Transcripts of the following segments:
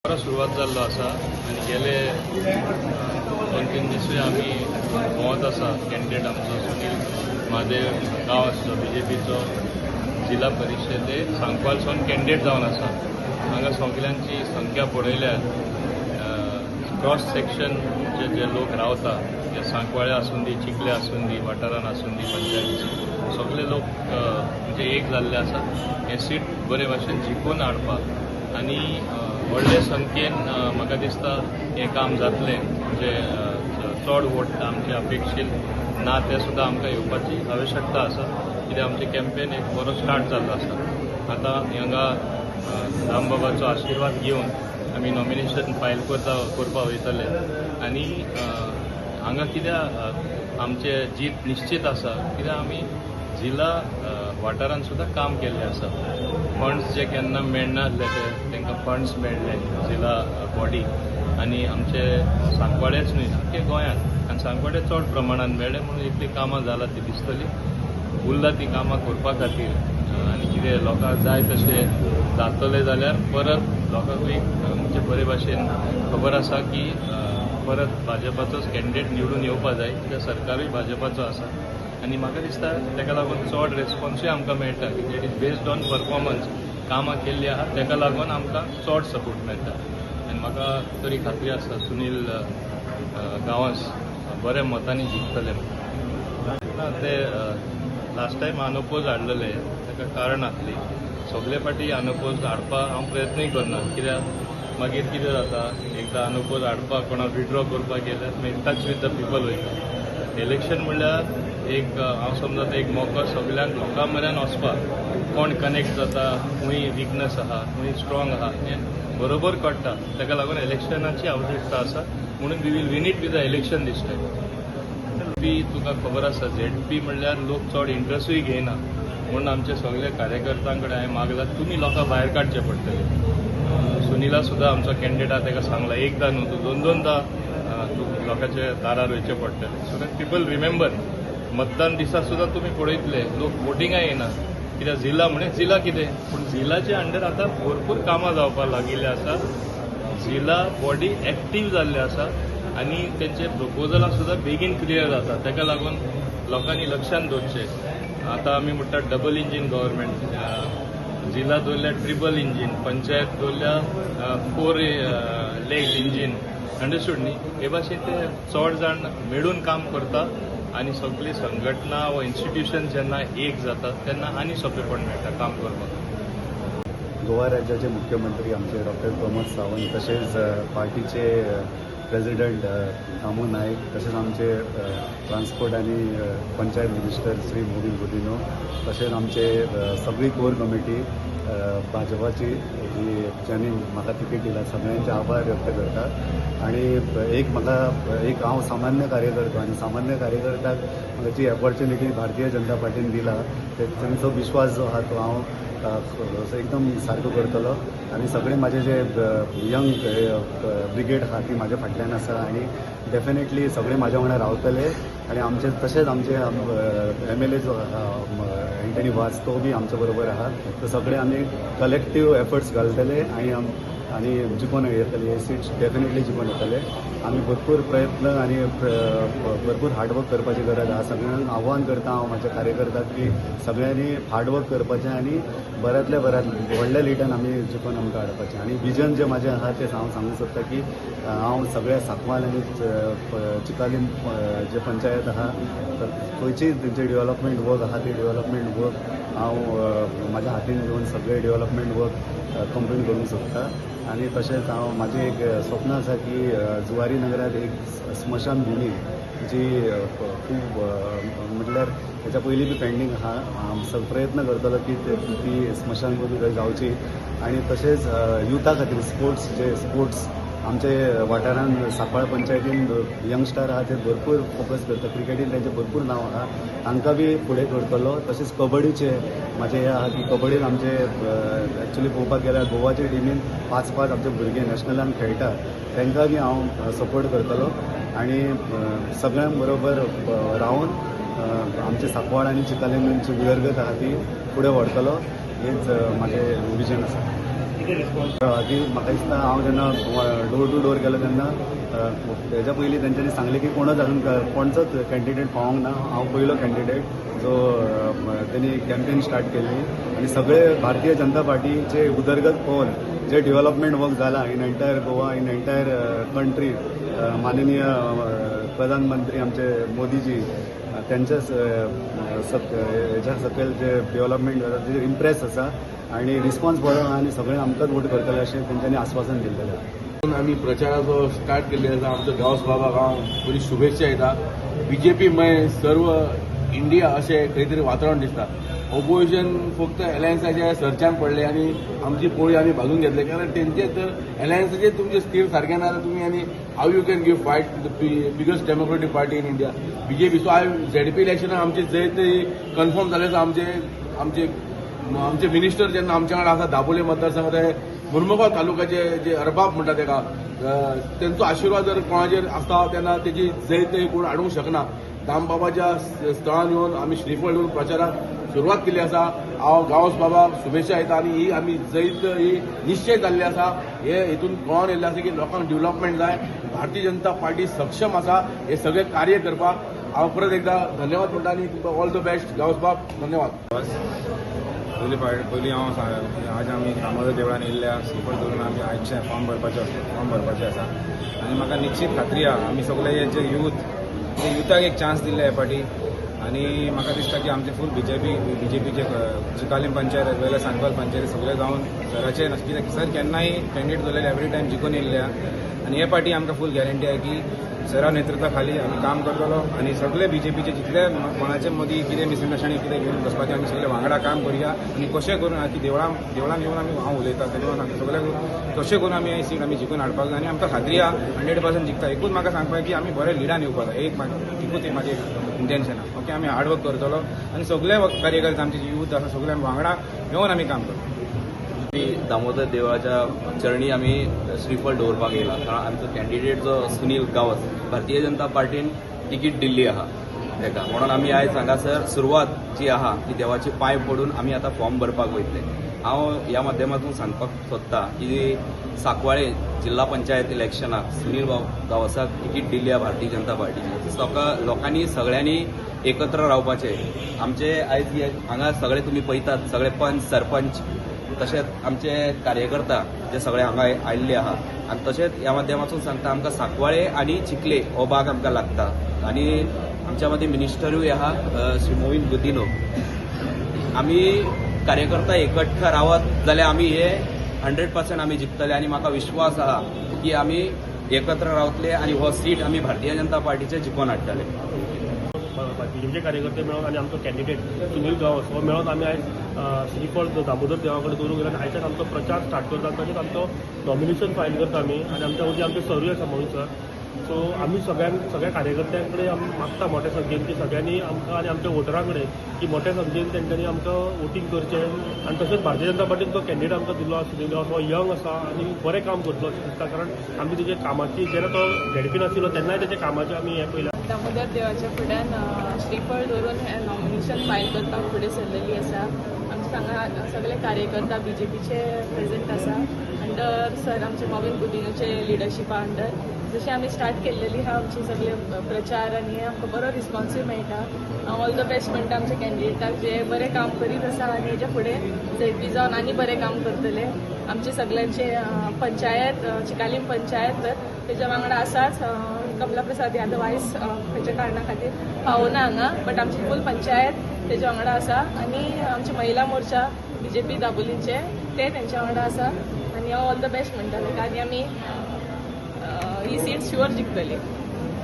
बरो सुरवात जाल्लो आसा आनी गेले 2-3 दिसूय आमी भोंवत आसा. कॅन्डिडेट आमचो सुनील महादेव गांवस जो बीजेपीचो जिल्हा परिशदे सांकवालसून कॅन्डिडेट जावन आसा. हांगा सगल्यांची संख्या पळयल्यार क्रॉस सेक्शन जे लोक रावता ते सांकवाळे आसूं दी, चिखले आसूं दी, वाठारान आसूं दी, पंचायतीचे सगळे लोक म्हणजे एक जाल्ले आसा. हे सीट बरे भाशेन जिखून हाडपाक आनी व्हडले संख्येन म्हाका दिसता हें काम जातलें. म्हणजे चड वोट आमचे अपेक्षीत ना ते सुद्दां आमकां येवपाची आवश्यकता आसा, कित्याक आमचें कॅम्पेन एक बरो स्टार्ट जाल्लो आसा. आतां हांगा रामबाबाचो आशिर्वाद घेवन आमी नॉमिनेशन फायल करपाक वयतले आनी हांगा कित्याक आमचें जीत निश्चित आसा, कित्याक आमी जिल्हा वाठारान सुद्दां काम केल्लें आसा. फंड्स जे केन्ना मेळनासले ते तांकां फंड्स मेळ्ळे जिल्हा बॉडी आनी आमचे सांकवाळेच न्हय आख्खे गोंयांत आनी सांकवाळे चड प्रमाणान मेळ्ळे म्हणून इतलीं कामां जालां ती दिसतली. उरला ती कामां करपा खातीर आनी कितें लोकांक जाय तशें जातलें जाल्यार परत लोकांकूय म्हणजे बरे भाशेन खबर आसा की परत भाजपाचोच कॅन्डिडेट निवडून येवपा जाय, कित्याक सरकारूय भाजपाचो आसा आनी म्हाका दिसता ताका लागून चड रेस्पोन्सूय आमकां मेळटा. It is based on performance, कामां केल्लीं आहा ताका लागून आमकां चड सपोर्ट मेळटा आनी म्हाका तरी खात्री आसा सुनील गांवस बऱ्या मतांनी जिखतले. ना ते लास्ट टायम अनओपोज हाडलेले ताका कारण आसली. सगळे फाटी अनओपोज हाडपाक हांव प्रयत्नूय करना, कित्याक मागीर कितें जाता एकदां अनओपोज हाडपाक कोणाक विड्रॉ करपाक गेल्यार मागीर टच विथ the people वयता. इलेक्शन म्हणल्यार एक हांव समजता एक मोको सगल्यांक लोकां मेरेन वचपाक, कोण कनेक्ट जाता, खंय विकनस आहा, खंय स्ट्रॉंग आहा हें बरोबर कळटा. ताका लागून इलेक्शनाची आवश्यकता आसा म्हणून we will win it with the election this time. बी तुका खबर आसा झेडपी म्हणल्यार लोक चड इंट्रस्टूय घेयना म्हणून आमचे सगळे कार्यकर्त्यां कडेन हांवें मागलां तुमी लोकां भायर काडचे पडटले. सुनिला सुद्दां आमचो कॅन्डिडेट आहा ताका सांगलां एकदां न्हू तूं 2-2दा तूं लोकांच्या दारार वयचें पडटलें, सो that people remember. मतदान दिसा सुद्दां तुमी पळयतले लोक वोटिंगाक येना, कित्याक जिल्हा म्हणे जिल्हा कितें, पूण जिल्हाच्या अंडर आतां भरपूर कामां जावपाक लागिल्लीं आसा. जिल्हा बॉडी एक्टीव जाल्ली आसा आनी तेंचे प्रपोजलां सुद्दां बेगीन क्लियर जाता. ताका लागून लोकांनी लक्षांत दवरचें. आतां आमी म्हणटात डबल इंजीन गव्हर्मेंट, जिल्हा दवरल्या ट्रिपल इंजीन, पंचायत दवरल्या 4 लेग इंजीन, अंडरस्टूड न्ही. हे भाशेन ते चड जाण मेळून काम करता आनी सगळी संघटना वा इन्स्टिट्युशन जेन्ना एक जाता तेन्ना आनी सोंपेपण मेळटा काम करपाक. गोवा राज्याचे मुख्यमंत्री आमचे डॉक्टर प्रमोद सावंत, तशेंच पार्टीचे प्रेसिडेंट दामू नायक, तशेंच आमचे ट्रान्सपोर्ट आनी पंचायत मिनिस्टर श्री मोविन गुदिन्हो, तशेंच आमचे सगळी कोर कमिटी भाजपाची जी ज्यांनी म्हाका तिकीट दिला सगळ्यांचे आभार व्यक्त करता. आनी एक म्हाका एक हांव सामान्य कार्यकर्तो आनी सामान्य कार्यकर्त्याक म्हाका जी ऑपॉर्च्युनिटी भारतीय जनता पार्टीन दिला तेंचो विश्वास जो आहा तो हांव एकदम सारको करतलो. आनी सगळे म्हाजे जे यंग ब्रिगेड आहा ती म्हाज्या फाटल्यान आसा आनी डेफिनेटली सगळे म्हाज्या वांगडा रावतले. आनी आमचे तशेंच आमचे MLA जो आहा एंटनी वाज तो बी आमच्या बरोबर आहा. तर सगळे आमी कलेक्टीव एफर्ट्स घालतले आनी आनी जिखून येतले, हे सीट्स डेफिनेटली जिखून येतले. आमी भरपूर प्रयत्न आनी भरपूर हार्डवर्क करपाची गरज आहा. सगळ्यांक आव्हान करता हांव म्हाज्या कार्यकर्त्याक की सगळ्यांनी हार्डवर्क करपाचें आनी बऱ्यांतल्या बऱ्यांत व्हडल्या लिडान आमी जिखून आमकां हाडपाचें. आनी विजन जें म्हाजें आहा तें हांव सांगूंक सोदता की हांव सगळ्या सांकवाल आनी चिकालीम जे पंचायत आहा खंयची तेंचे डेव्हलपमेंट वर्क आहा ते डेव्हलपमेंट वर्क हांव म्हाज्या हातीन घेवन सगळे डेव्हलपमेंट वर्क कंप्लीट करूंक सोदता. आनी तशेंच हांव म्हाजें एक स्वप्न आसा की जुवारी नगरांत एक स्मशान भुमी जी खूब म्हटल्यार हेच्या पयलीं बी पेंडींग आहा, हांव प्रयत्न करतलो की ती स्मशान भुमी थंय जावची. आनी तशेंच युथा खातीर स्पोर्ट्स जे स्पोर्ट्स आमचे वाठारांत सांकवाळ पंचायतीन यंगस्टार आहा ते भरपूर फोकस करता, क्रिकेटीन तेंचें भरपूर नांव आहा, तांकां बी फुडें करतलो. तशेंच कबड्डीचें म्हाजें हें आहा की कबड्डीन आमचे एक्चुली पळोवपाक गेल्यार गोवाचे टिमीन 5-5 आमचे भुरगे नॅशनलान खेळटा, तांकां बी हांव सपोर्ट करतलो. आनी सगळ्यां बरोबर रावन आमचे सांकवाळ आनी चिकालीमची उदरगत आहा ती फुडें व्हरतलो, हेच म्हाजें विजन आसा. कितें रिस्पॉन्स? आदी म्हाका दिसता हांव जेन्ना डोर टू डोर गेलो तेन्ना तेज्या पयलीं तेंच्यांनी सांगलें की कोणच अजून कोणचोच कॅन्डिडेट पावोंक ना, हांव पयलो कॅन्डिडेट जो तेणी कॅम्पेन स्टार्ट केल्ली आनी सगळे भारतीय जनता पार्टीचे उदरगत पळोवन जे डेव्हलपमेंट वर्क जाला in entire Goa, in entire country, माननीय प्रधानमंत्री आमचे मोदीजी त्यांच्या हेच्या सकयल जे डेव्हलपमेंट जाला तेजेर इम्प्रेस आसा आनी रिस्पॉन्स बरो आहा आनी सगळे आमकांच वोट करतले अशें तेंच्यांनी आस्वासन दिल्लेलें आहा. आमी प्रचाराचो स्टार्ट केल्ले आसा. आमचो गांवस बाबाक हांव बरी शुभेच्छा दिता. बीजेपी मय सर्व इंडिया अशें खंय तरी वातावरण दिसता. ओपोजिशन फक्त एलायन्साच्या सर्चान पडले आनी आमची पोळी आमी भाजून घेतले, कारण तेंचे तर एलायन्साचे तुमचे स्थिर सारकें ना जाल्यार तुमी आनी how you can give fight the biggest democratic party in India BJP. So I ZP इलेक्शनाक आमचे जैत कन्फर्म जालें. आमचे आमचे आमचे मिनिस्टर जेन्ना आमच्या वांगडा आसा दाबोले मतदारसंघात मुर्मुगांव तालुक्याचे जे अरबाब म्हणटा तेका, तेंचो आशिर्वाद जर कोणाचेर आसता तेन्ना तेजी जैत कोण हाडूंक शकना. दामबाबाच्या स्थळान येवन आमी श्रीफळ येवन प्रचाराक सुरवात केल्ली आसा. हांव गांवस बाबाक शुभेच्छा दिता आनी ही आमी जैत ही निश्चय जाल्ली आसा. हे हितून कळोन येयल्लें आसा की लोकांक डेव्हलपमेंट जाय, भारतीय जनता पार्टी सक्षम आसा हे सगळे कार्य करपाक. हांव परत एकदा धन्यवाद म्हणटा आनी तुमकां ऑल the best Gawas बाब, धन्यवाद. पयलीं हांव आज आमी दामोदर देवळान येयल्ल्या श्रीफळ धरून आमी आयचे फॉर्म भरपाचे आसा आनी म्हाका निश्चीत खात्री आहा आमी सगळे जे यूथ युथाक एक चान्स दिल्ले हे फाटी आनी म्हाका दिसता की आमचे फूल बीजेपीचे चिकालीम पंचायत एज वेल एज सांकवाल पंचायत सगळे जावन सराचे कित्याक सर केन्नाय कॅन्डिडेट जाल्ले एवरी टायम जिखून येयल्ले आनी हे फाटी आमकां फूल गॅरंटी आहा की सरा नेतृत्वा खाली आमी काम करतलो आनी सगळे बीजेपीचे जितले कोणाचे मदीं कितें मिसअंडरस्टँडींग कितें घेवन बसपाचें आमी सगळे वांगडा काम करुया आनी कशें करून की देवळान येवन आमी हांव उलयता तेन्ना सगळे कशें करून आमी ही सीट आमी जिखून हाडपाक जाय आनी आमकां खात्री आहा 100% जिखता. एकूच म्हाका सांगपाक की आमी बरे लिडान येवपाक जाय, एक एकूच म्हाजें इंटेन्शन आहा. ओके, आमी हार्डवर्क करतलो आनी सगळे कार्यकर्ते आमचे यूथ आसा सगळे वांगडा येवन आमी काम करतलो. दामोदर देवाच्या चरणी आमी श्रीफळ दवरपाक येयला, कारण आमचो कॅन्डिडेट जो सुनील गांवस भारतीय जनता पार्टीन तिकीट दिल्ली आहा तेका, म्हणून आमी आयज हांगासर सुरवात जी आहा ती देवाचे पांय पडून आमी आतां फॉर्म भरपाक वयतले. हांव ह्या माध्यमातून सांगपाक सोदता की सांकवाळे जिल्हा पंचायत इलेक्शनाक सुनील गांवसाक तिकीट दिल्ली आहा भारतीय जनता पार्टीची. लोकांनी सगळ्यांनी एकत्र रावपाचें. आमचे आयज हांगा सगळे तुमी पळयतात सगळे पंच सरपंच तशेंच आमचे कार्यकर्ता जे सगळे हांगा आयिल्ले आहा आनी तशेंच ह्या माध्यमातून सांगता आमकां सांकवाळे आनी चिखले हो भाग आमकां लागता आनी आमच्या मदीं मिनिस्टरूय आहा श्री मोविन गुदिन्हो. आमी कार्यकर्ता एकट्ठा रावत जाल्यार आमी हे 100% आमी जिखतले आनी म्हाका विश्वास आहा की आमी एकत्र रावतले आनी हो सीट आमी भारतीय जनता पार्टीचे जिखोवन हाडटले. बीजेपीचे कार्यकर्ते मेळोन आनी आमचो कॅन्डिडेट सुनील गांवस हो मेळोन आमी आयज श्रीफळ दामोदर देवा कडेन दवरूंक गेले आनी आयच्यान आमचो प्रचार स्टार्ट करता, तशेंच आमचो नॉमिनेशन फायल करता आमी आनी आमच्या वतीन आमचे सरूय आसा म्हणून सर. सो आमी सगळ्या कार्यकर्त्यां कडेन आमी मागता मोठ्या संख्येन की सगळ्यांनी आमकां आनी आमच्या वोटरां कडेन की मोठ्या संख्येन तेंच्यांनी आमकां वोटींग करचें आनी तशेंच भारतीय जनता पार्टीन तो कॅन्डिडेट आमकां दिल्लो आसा सुनील गांवस हो यंग आसा आनी बरें काम करतलो अशें दिसता, कारण आमी तेजे कामाची जेन्ना तो झेडपी नाशिल्लो तेन्नाय तेच्या कामाचें आमी हें पळयलां. दामोदर देवाच्या फुड्यान श्रीफळ दवरून हें नॉमिनेशन फायल करपाक फुडें सरलेली आसा. आमचे हांगा सगळे कार्यकर्ता बीजेपीचे प्रेझेंट आसा अंडर सर आमचे मोविन गुदिन्होचे लिडरशिपा अंडर जशें आमी स्टार्ट केल्लेली आहा आमचे सगळे प्रचार आनी आमकां बरो रिस्पॉन्सूय मेळटा. हांव ऑल the best म्हणटा आमच्या कॅन्डिडेटाक जे बरें काम करीत आसा आनी हेच्या फुडें झेडपी जावन आनी बरें काम करतले. आमचे सगळ्यांचे पंचायत चिकालीम पंचायत तर तेच्या वांगडा आसाच कमला प्रसाद यादव आयज खंयच्या कारणा खातीर पावना हांगा, बट आमची फूल पंचायत तेच्या वांगडा आसा आनी आमचे महिला मोर्चा बीजेपी दाबोलींचे ते तेंच्या वांगडा आसा आनी हांव ऑल the best म्हणटा ताका आनी आमी ही सीट शुअर जिखतली.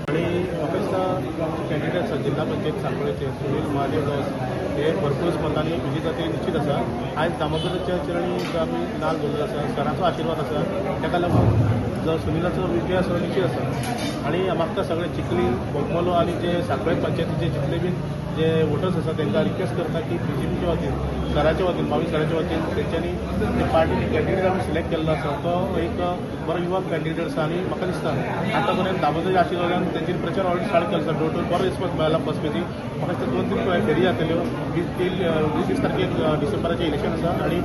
आनी म्हाका दिसता आमचे कॅन्डिडेट आसा जिल्हा पंचायत सांकवाळेचे सुनील महादेव गांवस हे भरपूर मतांनी विजयी जातले निश्चित आसा. आयज दामोदराच्या चरणी आमी नाल दवरिल्लो आसा, सराचो आशिर्वाद आसा, ताका लागून जो सुनीलाचो विजय आसा निश्चित आसा. आनी म्हाका सगळे चिखली बोगमलो आनी जे सांकवाळे पंचायतीचे जितले बीन जे वोटर्स आसा तांकां रिक्वेस्ट करता की बीजेपीच्या वतीन, सराच्या वतीन, मावी सराच्या वतीन तेंच्यांनी जे पार्टीन कॅन्डिडेट आमी सिलेक्ट केल्लो आसा तो एक बरो युवक कॅन्डिडेट आसा. आनी म्हाका दिसता आतां पर्यंत दामोदर आशिर्वादान तेंच्यांनी प्रचार ऑलरेडी स्टार्ट केलो आसा. डोर टू बरो रिस्पॉन्स मेळ्ळा फर्स्ट फेजीक. म्हाका दिसता 2-3 फेरी जातल्यो. 20 तारखेक डिसेंबराचें इलेक्शन आसा आनी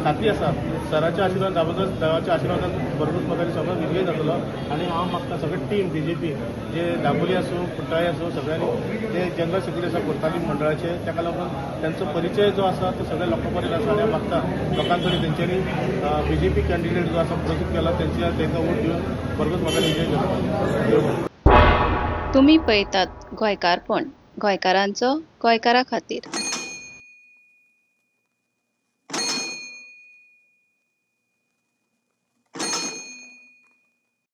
खात्री आसा सराच्या आशिर्वादान, दामोदर देवाच्या आशिर्वादान भरपूर मतांनी सगळो विजय जातलो. आनी हांव मागता सगळे टीम बीजेपी जे दाबोली आसूं, कुठ्ठाळी आसूं, सगळ्यांनी जे जनरल सेक्रेटरी आसा कुठ्ठाळी मंडळाचे, ताका लागून तांचो परिचय जो आसा तो सगळ्या लोकां पर्यंत आसा. आनी हांव मागता लोकां कडेन तेंच्यांनी बीजेपी कॅन्डिडेट जो आसा प्रोसीड केला तेंच्या तांकां वोट दिवन भरपूर मतांनी विजय करता. तुमी पळयतात गोंयकारपण, गोंयकारांचो गोंयकारा खातीर.